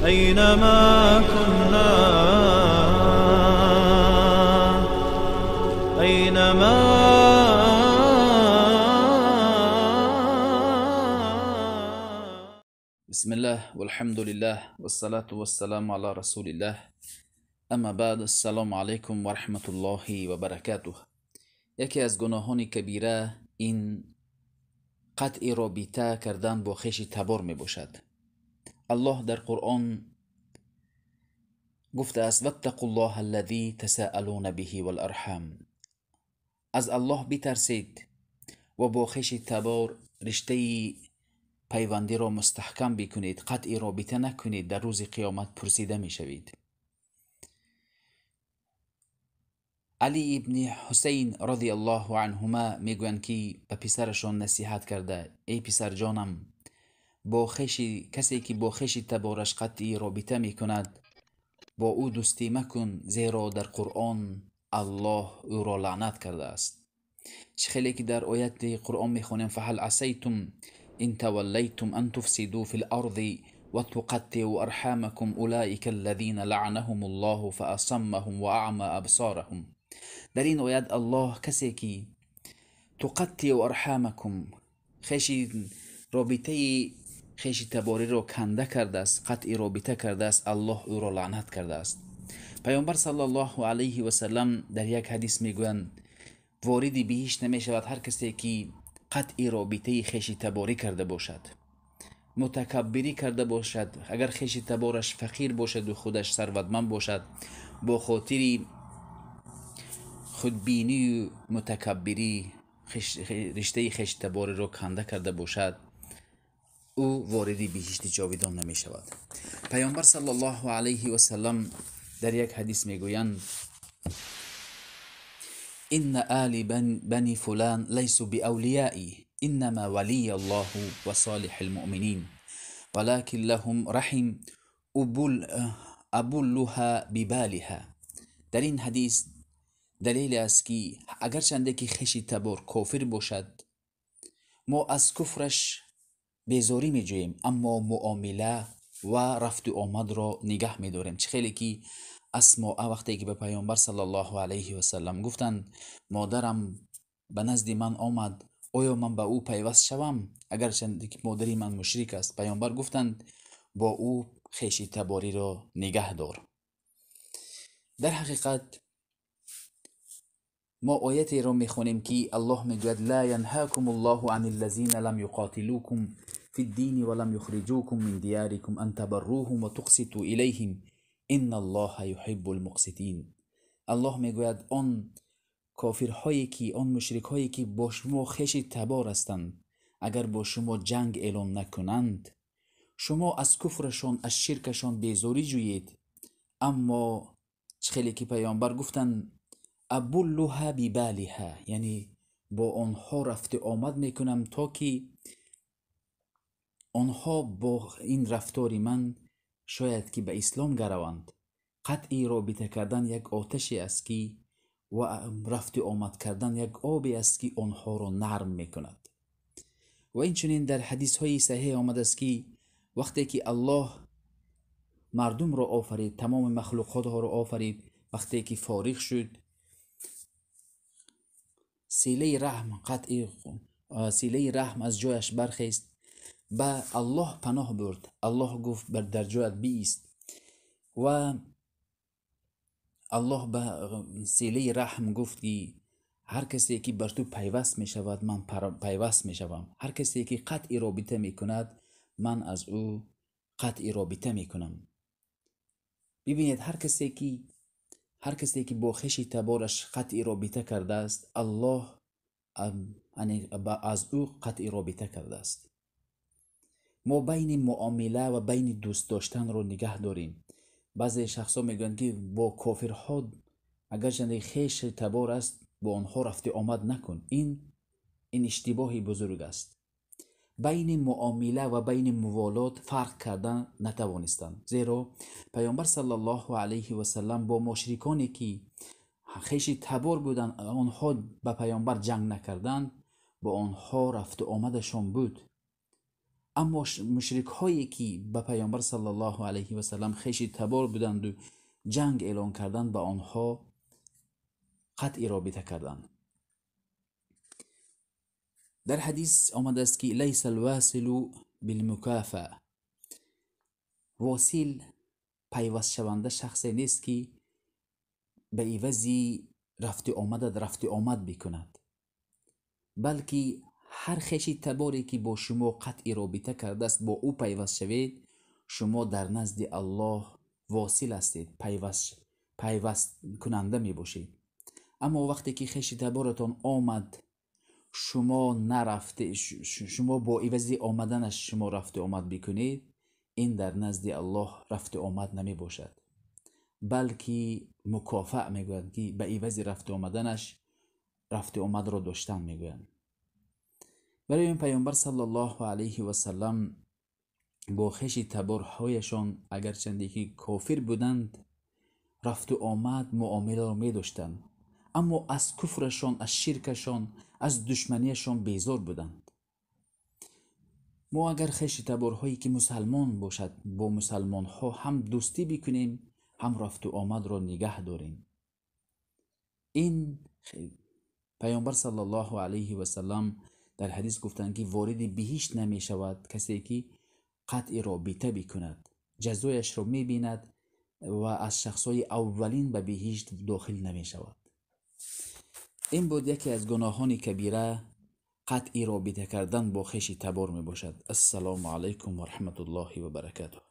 أينما كنا، أينما. بسم الله والحمد لله والصلاة والسلام على رسول الله، اما بعد، السلام علیکم و رحمت الله و برکاته. یکی از گناهان کبیره این قطع رابطه کردن با خویش تبار می باشد. الله در قرآن گفته است: واتقوا الله الذی تساءلون به والارحام. از الله بترسید و با خویش تبار رشته پیوندی را مستحکم بکنید، قطع رابطه نکنید، در روز قیامت پرسیده می شوید. علی ابن حسین رضی الله عنهما میگویند که به پسرشان نصیحت کرده: ای پسر جانم، با کسی که با خویش تبارش قطعی رابطه میکند با او دوستی مکن، زیرا در قرآن الله او را لعنت کرده است. چه خیلی که در آیت قرآن میخوانیم: فهل عسیتم ان تولیتم ان تفسدوا فی الارض وتقطعوا ارحامکم اولئک الذین لعنهم الله فاصمهم واعمی ابصارهم. در این آیت الله کسی که تقطع ارحامکم، خویش رابطه خویش تباری را کنده کرده است، قطع رابطه کرده است، الله او را لعنت کرده است. پیامبر صلی الله علیه و سلم در یک حدیث میگویند: وارد بهشت نمی شود هر کسی که قطع رابطه خویش تباری کرده باشد، متکبری کرده باشد. اگر خویش تبارش فقیر باشد و خودش ثروتمند باشد، با خاطر خودبینی و متکبری رشته خویش تباری را کنده کرده باشد، او وارد بهشت جاودان نمی شود. پیامبر صلی الله علیه و سلم در یک حدیث میگویند: ان آل بنی فلان لیسوا باولیائی انما ولی الله و صالح المؤمنین ولكن لهم رحم ابلها ببالها. در این حدیث دلیل است که اگرچنده که خویش تبار کافر باشد، ما از کفرش بیزاری میجوییم، اما معامله و رفت و آمد را نگه میداریم. چه خیلی که اسماء وقتی که به پیامبر صلی الله علیه و سلم گفتند: مادرم به نزد من آمد، آیا من به او پیوست شوم اگرچنده که مادری من مشرک است؟ پیامبر گفتند: با او خویش تباری را نگه دار. در حقیقت ما آیتی را میخوانیم که الله میگوید: لا ینهاکم الله عن الذین لم یقاتلوکم فی الدین ولم یخرجوکم من دیارکم ان تبروهم وتقسطوا الیهم ان الله یحب المقسطین. الله میگوید آن کافرهایی که، آن مشرکهایی که با شما خویش تبار هستند، اگر با شما جنگ اعلان نکنند، شما از کفرشان، از شرکشان بیزاری جویید. اما چه خیلی که پیامبر گفتند: ابلها ببالها، یعنی با آنها رفت آمد میکنم تا که آنها با این رفتار من شاید که به اسلام گروند. قطعی رابطه کردن یک آتشی است که و رفت آمد کردن یک آبی است که آنها را نرم میکند. و این چنین در حدیث های صحیح آمده است که وقتی که الله مردم را آفرید، تمام مخلوقات ها را آفرید، وقتی که فارغ شد، سیله رحم قطع، سیله رحم از جایش برخیست، به الله پناه برد. الله گفت: بر در جایت بیست. و الله به سیله رحم گفت که هر کسی که بر تو پیوست می شود من پیوست می شوم، هر کسی که قطع رابطه می کند من از او قطع رابطه می کنم. ببینید، هر کسی که با خویش تبارش قطع رابطه کرده است، الله از او قطع رابطه کرده است. ما بین معامله و بین دوست داشتن رو نگه داریم. بعضی شخصا میگن که با کافرها اگرچه خویش تبار است با آنها رفت آمد نکن. این اشتباهی بزرگ است. بین معامله و بین موالات فرق کردن نتوانستند، زیرا پیامبر صلی الله علیه و سلم با مشرکانی که خویش تبار بودند، آنها به پیامبر جنگ نکردند، با آنها رفت آمدشان بود. Аммо мушрикҳое ки ба Паёмбар саллаллоҳу алайҳи васаллам хеши табор буданду ҷанг эълон карданд, ба онҳо қатъи робита карданд. Дар ҳадис омадааст, ки лайса алвасилу билмукофа, восил пайвастшаванда шахсе нест, ки ба ивази рафту омадат рафту омад бикунад, балки ҳар хеши таборе ки бо шумо қатъи робита кардааст, бо ӯ пайваст шавед, шумо дар назди Аллоҳ восил ҳастед, пайвасткунанда мебошед. Аммо вақте ки хеши таборатон омад, шумо нарафте, шумо бо ивази омаданаш шумо рафту омад бикунед, ин дар назди Аллоҳ рафту омад намебошад, балки мукофа мегӯянд, ки ба ивази рафту омаданаш рафту омадро доштан мегӯянд. Барои ин Паёмбар саллаллоҳу алайҳи васаллам бо хеши таборҳояшон, агарчанде ки кофир буданд, рафту омад муомиларо медоштанд, аммо аз куфрашон, аз ширкашон, аз душманияшон безор буданд. Мо агар хеши таборҳое ки мусалмон бошад, бо мусалмонҳо ҳам дӯстӣ бикунем, ҳам рафту омадро нигаҳ дорем. Ин Паёмбар саллаллоҳу алайҳи васаллам дар ҳадис гуфтанд, ки вориди биҳишт намешавад касе ки қатъи робита бикунад, ҷазояшро мебинад ва аз шахсҳои аввалин ба биҳишт дохил намешавад. Ин буд яке аз гуноҳони кабира, қатъи робита кардан бо хеши табор мебошад. Ассалому алайкум ва раҳматуллоҳи ва баракатуҳ.